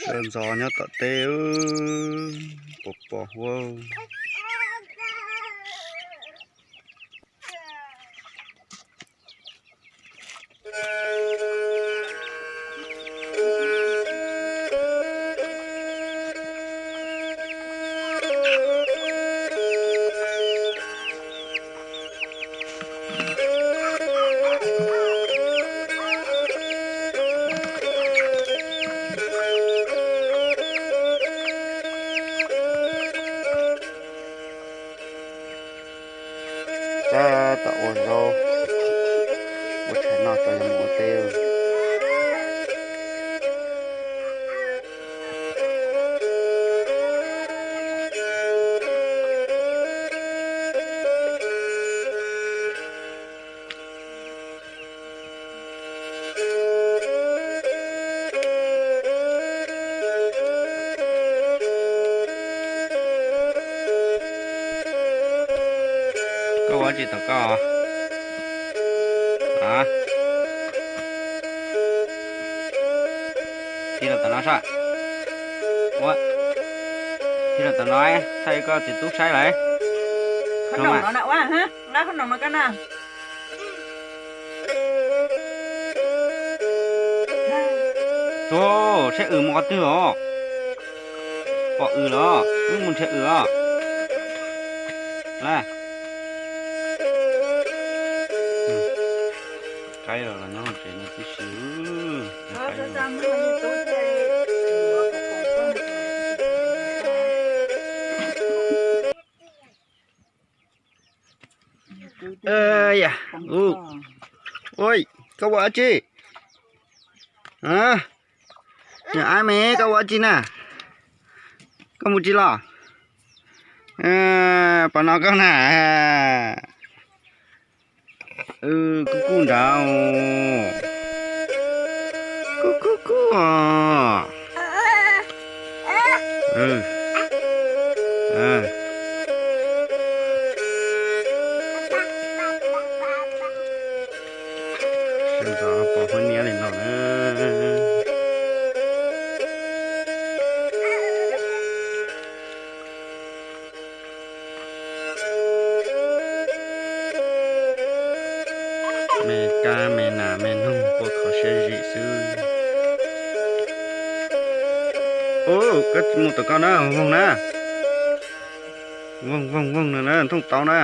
Sawv ntxov nyob tom teb, pos pos huab. Tab tom ua zaub, ua tshais noj tso yog mus ua teb. Koj ua tsi tom koj? Tig los tom no saib. Ua, tig los tom no, thaij koj txiv tub saib lawm. Qhob noom no na, ua, nqa qhob noom no koj na. Tus, saib w mus qhov twg os? Pom w los wb mus nrhiav w os. Na, qaib los nyob tsev no tib si. Ua, koj ua dab tsi? Nyuam ab me, koj ua dab tsi na? Koj mus tsis los? Pom no koj na. Kuj kuj nrad. Kuj kuj kuj. Sawv ntxov pom huab niab li no na. Me kab me nas me noog puab kho siab zim xwb. Ub, koj mus tom koj na, voog na. Voog voog voog na, thooj tau na.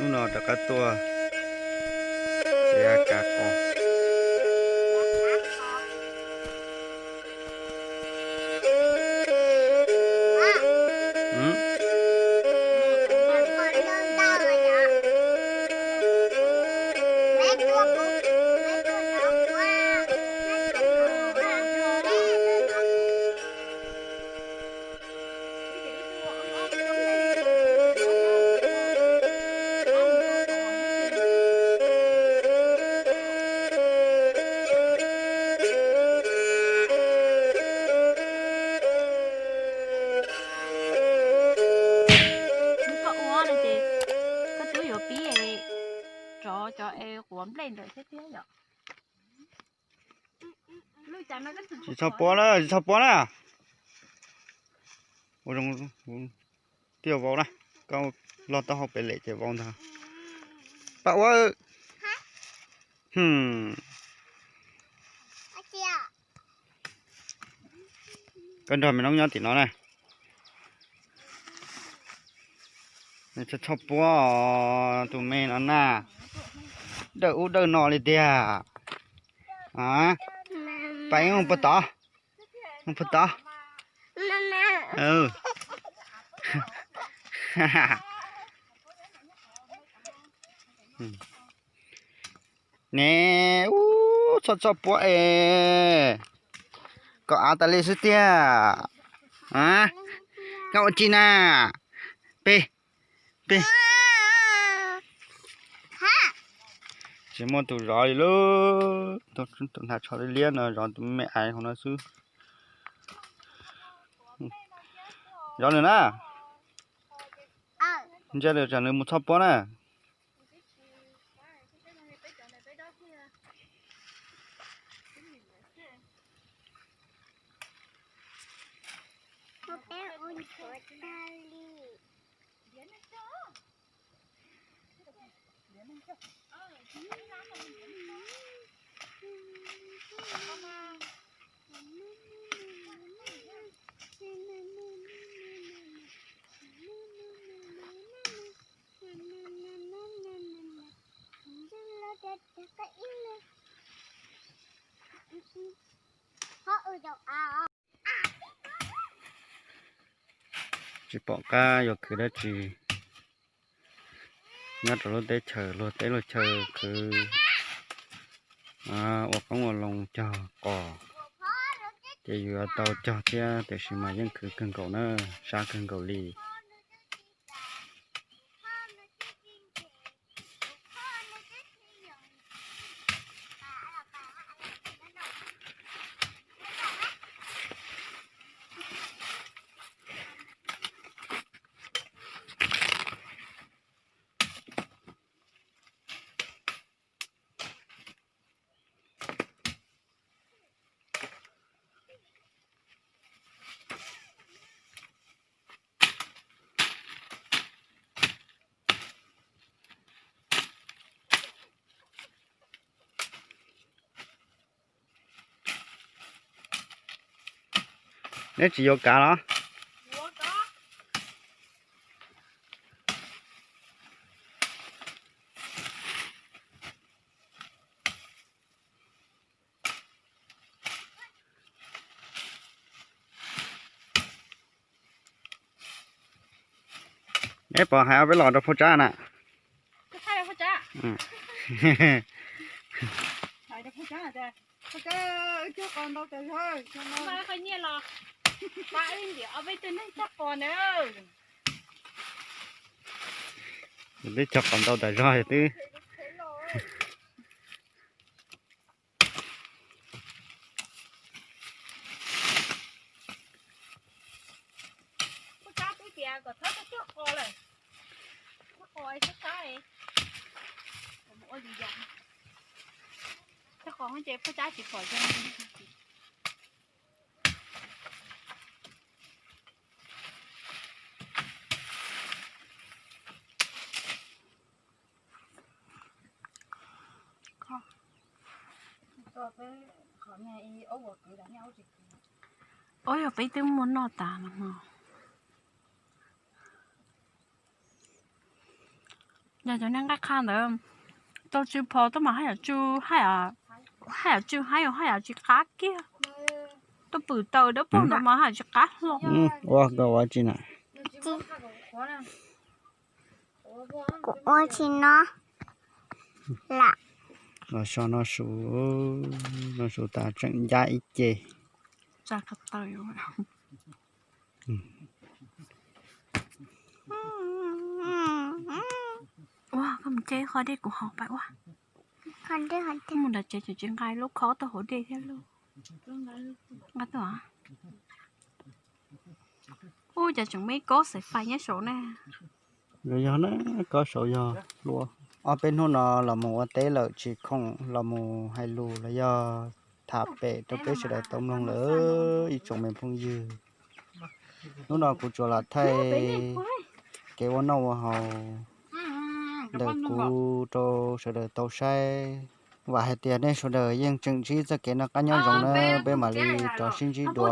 Hnub no rov qab tuaj txiav kav qos. Koj ua no ces koj twb yuav pib rov cov es quav nplej ntawm thiab thiab yom. Tsis txhob puab na, tsis txhob puab na. Ua zoo thiaj vau na. Koj loj taub hau pem lem ces vau ntag. Pab ua. Koj nrog me noob nyob tim no na. Txhob txhob puab os, tus me no na. Dawj ub dawj no li tiag. Pais mus puag tod, mus puag tod. Ne, ub, txhob txhob puab es. Koj av tas li xwb tiag. Koj ua tsi na? Peb, peb. Tsis muaj tus zov li lauj, tus hnav tsho liab liab no zov tus me me aiv hauv no xwb. Zov nws na. Ntsia lawm tsam nws mus txhoj pob na. Tsis pom qab yuav khwv dab tsi. Nyob rau lub teb chaws luag teb luag chaw khwv ua qoob ua loo cog qos, ces yuav tau cog thiab, tiam sis mas yeej khwv kawg nkaus na, sab kawg nkaus li. Neb tsis yuav kav los? Neb puas hais ob peb los rau phauj Tsab na? Peb cog qos ntau tas zog twb. Phauj Tsab twb tias kom txhob cog qos lawm, cog qos sab sab, ua li yam cog qos ces phauj Tsab tsis pom zoo. Ub, yog peb twb muaj noj tas no. Yog cov neeg nqaij qha ntawd tau tsw phom tuaj mas haj yam tsw, haj yam tsw haib, haj yam tsis qab kiag. Tuaj pwm taws dawb paug ntawd mas haj yam tsis qab hlo. Ua koj ua tsi na? Kuv ua tsis no lam. Los so noj su, noj su tas tseem ncab ib ce. Ua, koj mus ce qhov dej kuv haus pais ua. Mus nram tsev tseem tsis nqa lub khob tuaj haus dej thiab lauj. Nqa tuaj. Ub, cas tseem muaj ib kob xaiv fais nyob saud na. Yog na, kob saud yog hlua. Ob peb hnub no los mus ua teb lawm tsis khoom los mus hais lus los yog tham pem rau peb sawv daws tau mloog lawm ib tsoom me phooj ywg. Hnub no kuv tsuas los thaij kev ua noj ua haus ntawm kuv rau sawv daws tau saib. Vam hais tias nej sawv daws yeej tseem ntsib txoj kev noj qab nyob zoo na, peb mam li rov sib ntsib dua.